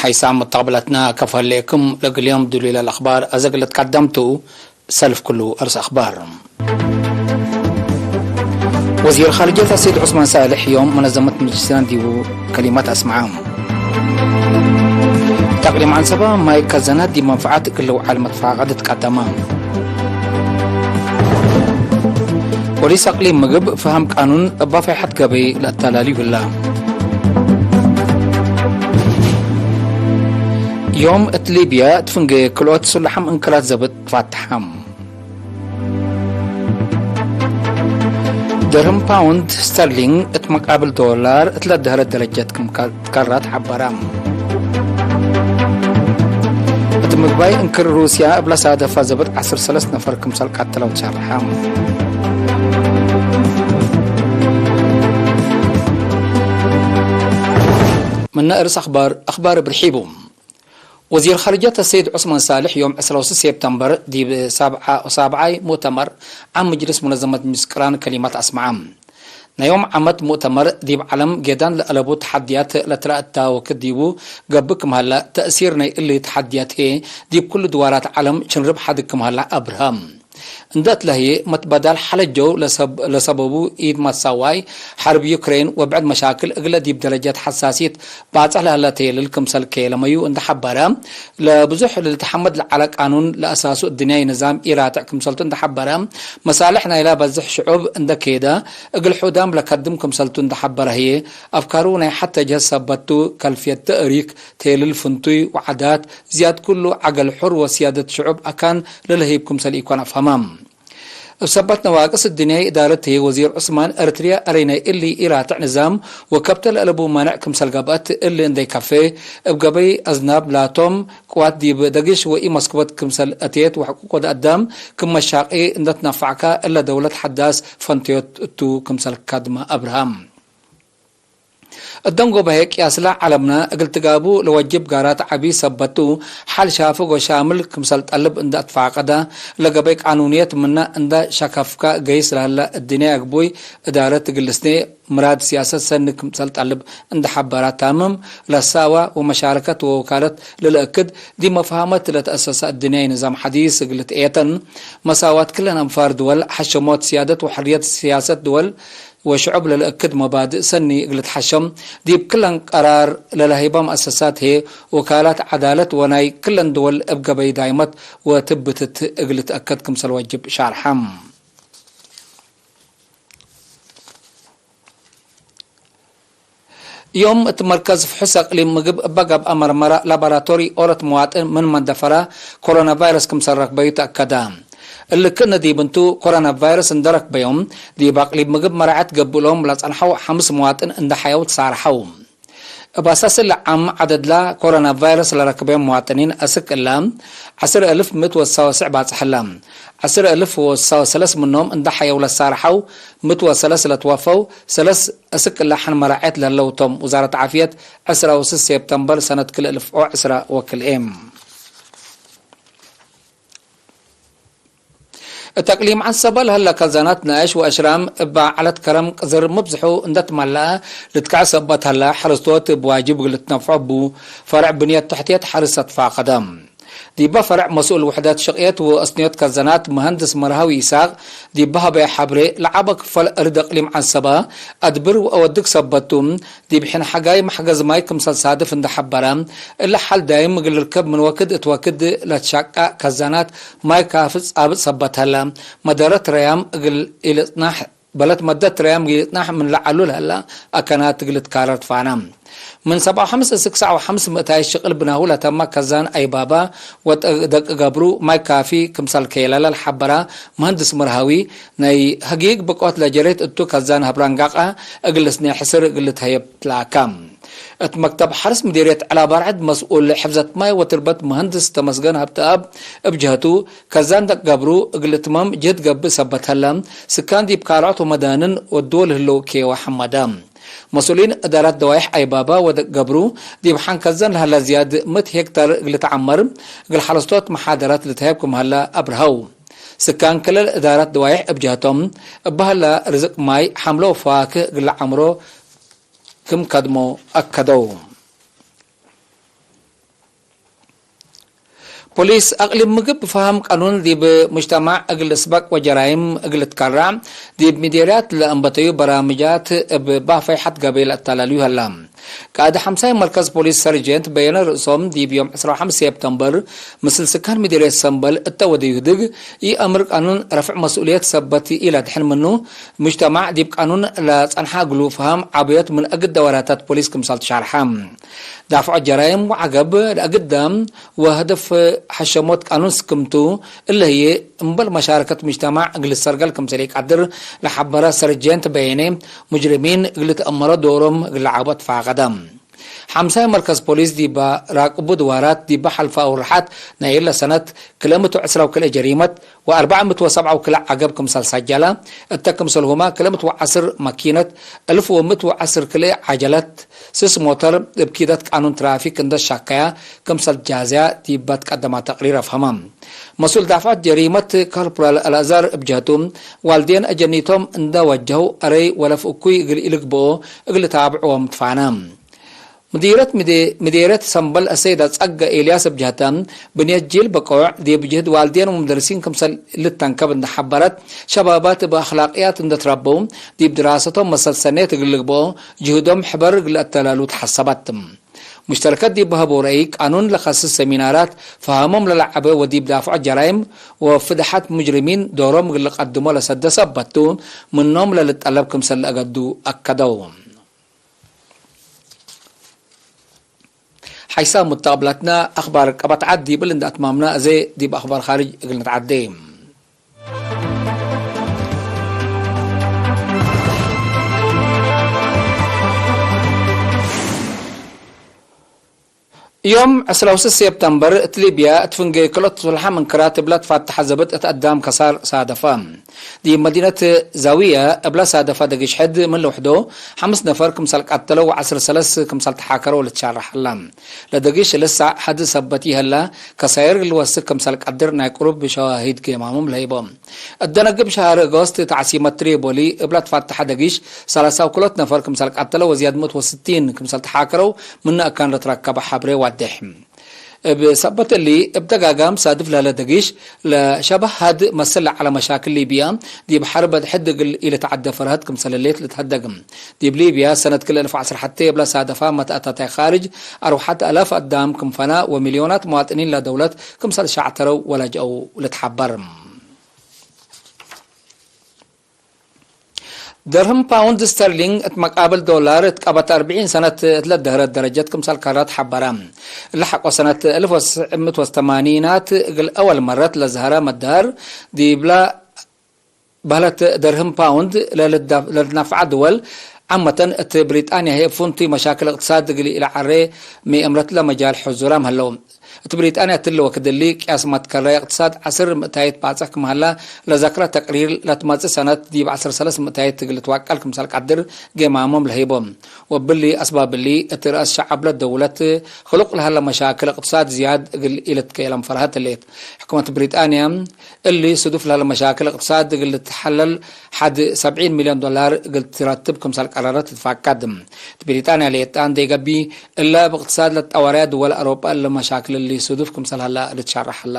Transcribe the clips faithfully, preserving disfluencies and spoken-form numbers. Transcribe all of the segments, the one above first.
ሓይሳም መተቅብለትና ከፍ ህሌክም። ለእግል ዮም ድሉይ ለልአኽባር አዘ እግል ልትቀደም ቱ። ሰልፍ ክሉ አርስ አኽባር። ወዚር ኻርጅየት አሰይድ ዑስማን ሳልሕ ዮም መነዘመት መጅልስ ሱዳን ዲቡ ከሊመት አስመዐ። ተቅሊም ዐንሰበ ማይ ከዘናት ዲብ መንፈዓት እግል ልውዓል መትፋቀድ ትቀደመ። ፖሊስ አቅሊም ምግብ ፈሀም ቃኑን እባ ፋይሐት ገበይ ለአተላልዩ ህለ። ዮም እት ሊብያ እት ፍንጌ ክልኦት ሱላሐም እንቅላት ዘብጥ ትፋተሐም። ድርህም ፓውንድ ስተርሊንግ እት መቃብል ዶላር እት ለደሀለት ደረጀት ክም ትከራ ተሐበረ። እት ምግባይ እንክር ሩስያ እብ ለሳደፋ ዘብጥ ዐስር ሰለስ ነፈር ክምሰል ቀተለው ተሸርሐ። ምነ እርስ አኽባር፣ አኽባር እብ ርሒቡ። ወዚር ኻርጅየት አሰይድ ዑስማን ሳልሕ ዮም ዕስራ ወስስ ሴፕተምበር ዲብ ሳብዓ ወሳብዓይ ሙእተመር ዓም ምጅልስ ሙነዘመት ምስቅራን ከሊመት አስመዐ። ናይ ዮም ዓመት ሙእተመር ዲብ ዐለም ጌዳን ለአለቡ ተሐድያት ለትረአታ ወክድ ዲቡ ገብእ ክም ሀለ፣ ተእሲር ናይ እሊ ተሐድያት ህዬ ዲብ ኩሉ ድዋራት ዐለም ችንርብ ሐድግ ክም ሀለ አብርሀ። እንደ እትለ ህዬ፣ መትበዳል ሐለጀው ለሰብ-፣ ለሰበቡ ኢድ መትሳዋይ ሐርብ ዩክሬን ወብዕድ መሻክል እግለ ዲብ ደረጀት ሐሳሲት ባጽሕ ለህለ ቴልል ክምሰል ኬለመዩ እንደ ሐበረ፣ ለብዙሕ ልልትሐመድ ለዐለ ቃኑን ለአሳሱ እድንያይ ንዛም ኢራትዕ ክምሰልቱ እንደ ሐበረ፣ መሳልሕ ናይላ በዝሕ ሽዑብ እንደ ኬደ፣ እግል ሑዳም ለከድም ክምሰልቱ እንደ ሐበረ ህዬ፣ አፍካሩ ናይ ሐተ ጀህት ሰበት ቱ፣ ከልፍየት ተእሪክ፣ ቴልል ፍንቱይ ወዓዳት፣ ዝያድ ኩሉ ዐገል ሑር ወስያደት ሽዑብ አካን ለልህይብ ክምሰል ኢኮን አፍሀመ። እብ ሰበት ነዋቅስ እድንያይ እዳረት ህዬ ወዚር ዑስማን፣ ኤረትርያ አረይ ናይ እሊ ኢራትዕ ንዛም ወከብተ ለአለቡ ማንዕ ክምሰል ገብአት፣ እሊ እንዴ ከፌ፣ እብ ገበይ አዝናብ ላቶም ቅዋት ዲብ ደግሽ ወኢመስክበት ክምሰል አትየት ወሕቁቅ ወድ አዳም ክም መሻቂ እንደ ትነፈዕከ፣ እለ ደውለት ሐዳስ ፈንተዮት እቱ ክምሰል ከድመ አብርሀ። እደንጎበ ህዬ ቅያስለ ዐለምነ እግል ትጋቡ ለወጅብ ጋራት ዐቢ ሰበት ቱ፣ ሐል ሻፍግ ወሻምል ክምሰል ጠልብ እንደ አትፋቀደ፣ ለገበይ ቃኑንየት ምነ እንደ ሸከፍከ ገይስ ለህለ እድንያይ አግቡይ እዳረት እግል ልስኔ ምራድ ስያሰት ሰኒ ክምሰል ጠልብ እንደ ሐበረ፣ ታምም ለሳወ ወመሻረከት ወወካለት ለልእክድ ዲብ መፍሀመት ለተአሰሰ እድንያይ ንዛም ሐዲስ እግል ልትኤተን፣ መሳዋት ክለን አንፋር ድወል፣ ሐሸሞት ስያደት ወሕርየት ስያሰት ድወል፣ ወሽዑብ ለልእክድ መባድእ ሰኒ እግል ልትሐሸም፣ ዲብ ክለን ቀራር ለለሀይበ መአሰሳት ህዬ ወካላት ዐዳለት ወናይ ክለን ድወል እብ ገበይ ዳይመት ወትብትት እግል ልትአከድ ክምሰል ወጅብ ሻርሐም። ዮም እት መርከዝ ፍሑስ አቅሊም ምግብ እበ ገብአ መርመረ ላቦራቶሪ ኦሮት መዋጥን ምን መንደፈረ ኮሮና ቫይረስ ክምሰል ረክበዩ ተአከደ። እሊ ክእነ ዲብ እንቱ፣ ኮሮና ቫይረስ እንደ ረክበዮም፣ ዲብ አቅሊም ምግብ መራዐት ገብእሎም ለጸንሐው ሐምስ መዋጥን እንደ ሐየው ተሳርሐው። እብ አሳስ እሊ ዓም ዐደድላ ኮሮና ቫይረስ ለረክበዮም መዋጥኒን አስክ እለ ዐስር እልፍ ምእት ወትሳወስዕ ባጽሐለ። ዐስር እልፍ ወትሳወሰለስ ምኖም እንደ ሐየው ለሳርሐው፣ ምእት ወሰለስ ለትወፈው፣ ሰለስ አስክ እለ ሐን መራዐት ለህለው ቶም። ውዛረት ዓፍየት ዐስራ ወስስ ሴፕተምበር ሰነት ክልኤ እልፍ ወዐስራ ወክልኤ። እት አቅሊም ዐንሰበ ለህለ ከዛናት ነአሽ ወአሽራም እበ ዐለት ከረም ቅዝር ምብዝሑ እንደ ትመለአ ልትከዐ ሰበት ሀለ፣ ሐረስቶት እብ ዋጅብ እግል ልትነፍዖ እቡ ፈርዕ ብንየት ተሕትየት ሐርስ አትፋቀደ። ዲበ ፈርዕ መስኡል ውሕደት ሽቅየት ወአስንዮት ከዛናት መሀንድስ መርሃዊ ኢሳቅ ዲበ ሀበየ ሐብሬ፣ ለዐበ ክፈል እርድ አቅሊም ዐንሰበ አድብር ወአወድግ ሰበት ቱ፣ ዲብ ሒን ሐጋይ መሕገዝ ማይ ክምሰል ሳድፍ እንደ ሐበረ፣ እሊ ሐል ዳይም እግል ልርከብ ምን ወክድ እት ወክድ ለትሸቀ ከዛናት ማይ ካፊ ጻብጥ ሰበት ሀለ። መደረት ረያም እግል ኢልጽናሕ፣ በለት መደት ረያም እግል ኢልጽናሕ ምን ለዐሉ ለሀለ አካናት እግል ልትካረር ትፋነ። ምን ሰብዓ ወሐምስ እስክ ሰዕ ወሐምስ ምእታይ ሽቅል ብናሁ ለተመ ከዛን አይባባ ወደቅ ገብሩ ማይ ካፊ ክምሰል ኬለለ ለሐበረ መሀንድስ መርሃዊ፣ ናይ ህጊግ ብቆት ለጀሬት እቱ ከዛን ሀብራንጋቀ እግል ልስኔ ሕስር እግል ልትሀየብ ትላከ። እት መክተብ ሐርስ ምዲርየት ዐላባር ዐድ መስኡል ሕፍዘት ማይ ወትርበት መሀንድስ ተመስገን ሀብተአብ እብ ጀህቱ፣ ከዛን ደቅ ገብሩ እግል እትማም ጅህድ ገብእ ሰበት ሀለ፣ ስካን ዲብ ካልዖት ወመዳንን ወድወል ህለው ኬወ ሐመደ። መስኡሊን እዳረት ደዋይሕ አይባባ ወደቅ ገብሩ፣ ዲብ ሐን ከዛን ለሀለ ዝያድ ምእት ሄክታር እግል ልትዐመር፣ እግል ሐረስቶት መሓደራት ልትሀየብ ክም ሀለ አብርሀው። ስካን ክል እዳራት ደዋይሕ እብ ጀህቶም፣ እበ ሀለ ርዝቅ ማይ፣ ሐምሎ ወፈዋክህ እግል ለዐምሮ ክም ከድሞ አከደው። ፖሊስ አቅሊም ምግብ ፈሀም ቀኑን ዲብ ሙጅተማዕ እግል ልስበቅ ወጀራይም እግል ልትከራዕ ዲብ ሚዴርያት ለአንበተዩ በራምጃት እብ ባፈይሐት ገበይ ለአተላልዩ ሀላ። ቃእድ ሐምሳይ መርከዝ ፖሊስ ሰርጀንት በየነ ርእሶም ዲብ ዮም ዕስራ ወሐምስ ሴፕተምበር ምስል ስካን ሚዴርየት ሰምበል እተ ወደዩ ህድግ፣ ኢአምር ቃኑን ረፍዕ መስኡልየት ሰበት ኢለድሕን ምኑ፣ ሙጅተማዕ ዲብ ቃኑን ለጸንሐ እግሉ ፈሀም ዐብዮት ምን እግል ደወራታት ፖሊስ ክምሰል ትሻርሐ። ዳፍዖ ጀራይም ወዐገብ ለእግዳም ወሀደፍ ሐሸሞት ቃኑን ስክምቱ፣ እለ ህዬ እምበል መሻረከት ሙጅተማዕ እግል ልሰርገል ክምሰል ኢቀድር ለሐበረ ሰርጀንት በየኔ፣ ሙጅሪሚን እግል ልትአመሮ ዶሮም እግል ለዓቦ ትፋቀደ። ሐምሳይ መርከዝ ፖሊስ ዲበ ራቅቡ ድዋራት ዲበ ሐልፈ አውርሐት ናይ እለ ሰነት ክልኤ ምእት ወዕስራ ወክልኤ ጀሪመት ወአርበዕ ምእት ወሰብዓ ወክልኤ ዐገብ ክምሰል ሰጀለ፣ እተ ክምሰልሁመ ክልኤ ምእት ወዐስር መኪነት፣ እልፍ ወምእት ወዐስር ክልኤ ዐጀለት፣ ስስ ሞተር እብ ኪደት ቃኑን ትራፊክ እንደ ሻከያ ክምሰል ጃዝያ ዲበ ትቀደመ ተቅሪር አፍሀመ። መስኡል ዳፍዐት ጀሪመት ኮርፖራል አልአዛር እብ ጀህቱ፣ ዋልዴን አጀኒቶም እንደ ወጀህው አረይ ወለፍ እኩይ እግል ኢልግብኦ እግል ልታብዕዎም ትፋነ። ምዲረት ምዴ-፣ ምዴረት ሰምበል አሰይድ አጸገ ኤልያስ እብ ጀህተ፣ ብንየት ጂል ብቆዕ ዲብ ጅህድ ዋልዴን ወሙደርሲን ክምሰል ልተንከብ እንደ ሐበረት፣ ሸባባት እብ አክላቅያት እንደ ትረበው፣ ዲብ ድራሰቶም መሰል ሰኔት እግል ልግብኦ፣ ጅሁዶም ሕበር እግል ለአተላሉ ተሐሰበት። ሙሽተረከት ዲብ በሀቦ ረአይ ቃኑን ለከስስ ሰሚናራት፣ ፈሀሞም ለለዐበ ወዲብ ዳፍዖ ጀራይም ወፍደሐት ሙጅሪሚን ዶሮም እግል ልቀድሞ ለሰደ ሰበት ቱ፣ ምኖም ለልጠለብ ክምሰል ለአገዱ አከደው። ሐይሳም ሙተቀብላትና አክባር ቀበት ዐድ ዲብል እንደ አትማምና፣ አዜ ዲብ አክባር ካርጅ እግል ንትዓዴ። ዮም ዕስራ ወስስ ሴፕተምበር፣ እት ሊብያ፣ እት ፍንጌ ክልኦት ሱልሐ ምን ክራት እብለ ትፋተሐ ዘብጥ እት አዳም ከሳር ሳደፈ። ዲብ መዲነት ዛውየ እብለ ሳደፈ ደጊሽ ሕድ ምን ልውሕዶ፣ ሐምስ ነፈር ክምሰል ቀተለው ወዐስር ሰለስ ክምሰል ተሓከረው ልትሻረሕ ሀላ። ለደጊሽ ልሳዕ ሐድ ሰበት ይሀላ፣ ከሳይር ልወስክ ክምሰል ቀድር ናይ ቅሩብ ሸዋሂድ ጌማሞም ለህይቦ። እደነግብ ሸሀር አጎስት ተዕሲመት ትሪቦሊ እብለ ትፋተሐ ደጊሽ፣ ሰላሳ ወክልኦት ነፈር ክምሰል ቀተለው ወዝያድ ምእት ወስቲን ክምሰል ተሓከረው ምነ አካን ለትረከበ ሐብሬ ዋዴሕ። እብ ሰበት እሊ፣ እብ ደጋጋም ሳድፍ ለህለ ደጊሽ፣ ለሸበህ ሀድ መስል ለዐለ መሻክል ሊብያ፣ ዲብ ሐርብ አድሕድ እግል ኢልትዐደ ፈርሀት ክምሰል ህሌት ልትሀደግ። ዲብ ሊብያ፣ ሰነት ክልኤ አልፍ ወዐስር ሐቴ እብለ ሳደፋ መትአታታይ ካርጅ፣ አርወሐት አላፍ አዳም ክም ፈና ወሚልዮናት መዋጥኒን ለደውለት ክምሰል ሸዕተረው ወለጅአው ልትሐበር። ደርህም ፓውንድ ስተርሊንግ እት መቃብል ዶላር እት ቀበት አርብዒን ሰነት እት ለደህረት ደረጀት ክምሰል ከረት ሐበረ። እለ ሐቆ ሰነት አልፍ ወትስዕ ምእት ወተማኒናት እግል አወል መረት ለዝሀረ መደሀር ዲብለ በህለት ደርህም ፓውንድ ለልዳ-፣ ለልትናፍዓ ድወል ዓመተን እት ብሪጣንያ ህይ እብ ፍንቱይ መሻክል እቅትሳድ እግል ኢለዐሬ ሚ እምረት ለመጃል ሕዙራም ሀለው። እት ብሪጣንያ እትሊ ወክድ እሊ ቅያስ መትከራይ እቅትሳድ ዐስር ምእታይት ባጽሕ ክም ሀላ ለዘክረ ተቅሪር፣ ለትመጽእ ሰነት ዲብ ዐስር ሰለስ ምእታይት እግል ልትዋቀል ክምሰል ቀድር ጌማሞም ለህይቦም። ወእብሊ አስባብ እሊ፣ እት ረአስ ሸዐብ ለደውለት ክሉቅ ለሀለ መሻክል እቅትሳድ ዝያድ እግል ኢልትከየለም ፈርሀት ህሌት። ሕኩመት ብሪጣንያ እሊ ስዱፍ ለሀለ መሻክል እቅትሳድ እግል ልትሐለል ሐድ ሰብዒን ሚልዮን ዶላር እግል ትረትብ ክምሰል ቀረረት ትትፋቀድ። እት ብሪጣንያ ሌጣ እንዴ ገብእ፣ እለ እብ እቅትሳድ ለትጠወረየ ድወል አውሮጳ እለ መሻክል እሊ ስዱፍ ክምሰል ሀላ ልትሸረሕ ሀላ።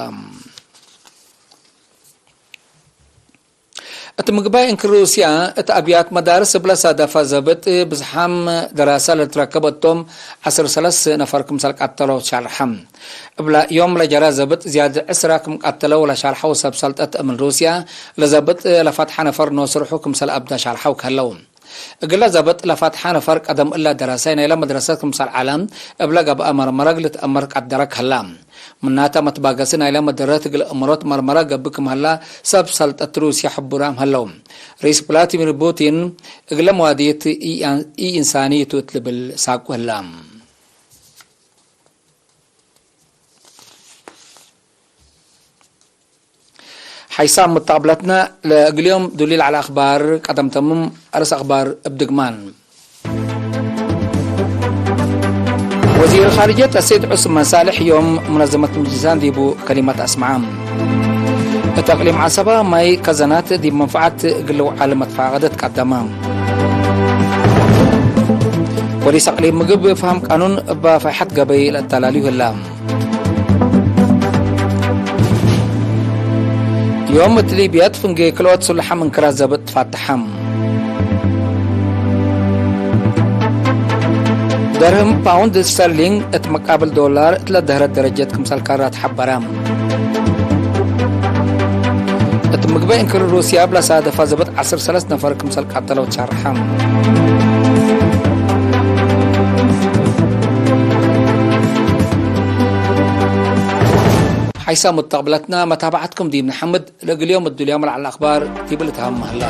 እት ምግባይ እንክር ሩስያ፣ እት አብያት መዳርስ እብለ ሳደፈ ዘብጥ ብዝሓም ደራሰ ለልትረከብ እቶም ዐስር ሰለስ ነፈር ክምሰል ቀተሎ ሸርሐ። እብለ ዮም ለጀረ ዘብጥ ዝያድ ዕስራ ክም ቀተለው ለሸርሐው ሰብ ሰልጠት እምን ሩስያ፣ ለዘብጥ ለፈትሐ ነፈር ኖስ ርሑ ክምሰል አብዳ ሸርሐው ከህለው። እግለ ዘብጥ ለፈትሐ ነፈር ቀደም እለ ደራሳይ ናይለ መድረሰት ክምሰል ዐለ፣ እብለ ገብአ መርመረ እግል ልትአመር ቀደረ ከህላ። ምናተ መትባገሲ ናይለ መደረት እግል እምሮት መርመረ ገብእ ክም ሀላ ሰብ ሰልጠት ሩስያ ሕቡራም ሀለው። ርኢስ ቭላዲሚር ፑቲን እግለ መዋድየት ኢኢንሳኒ ቱ እት ልብል ሳቁ ህላ። ሐይሳም ሙተቀብለትነ ለእግል ዮም ዱሊል ዐለ አክባር ቀደም ተምም። አርስ አክባር እብ ድግማን። ወዚር ኻርጅየት አሰይድ ዑስማን ሳልሕ ዮም ሙነዘመት ምጅሊሳን ዲቡ ከሊመት አስመዐ። እት አቅሊም ዐሰባ ማይ ከዘናት ዲብ መንፈዐት እግል ልውዓል መትፋቀደት ቀደመ። ፖሊስ አቅሊም ምግብ ፈሀም ቃኑን እበ ፋይሐት ገበይ ለአተላልዩ ህላ። ዮም እት ሊብያ እት ፍንጌ ክልኦት ሱልሐ ምን ክራዝ ዘብጥ ትፋተሐም። ደርህም ፓውንድ ስተርሊንግ እት መቃብል ዶላር እት ለደህረት ደረጀት ክምሰል ካራ ተሐበረ። እት ምግበይ እንክር ሩስያ እብ ለሳደፋ ዘብጥ ዐስር ሰለስ ነፈር ክምሰል ቀተለው ተሸርሐ። ሐይሳ ሙተቅብለትና መታብዐትኩም ዲብ ነሐምድ። ለእግል ዮም እዱልያም ለዐለ አክባር ዲብ ልትሃም ምህላ።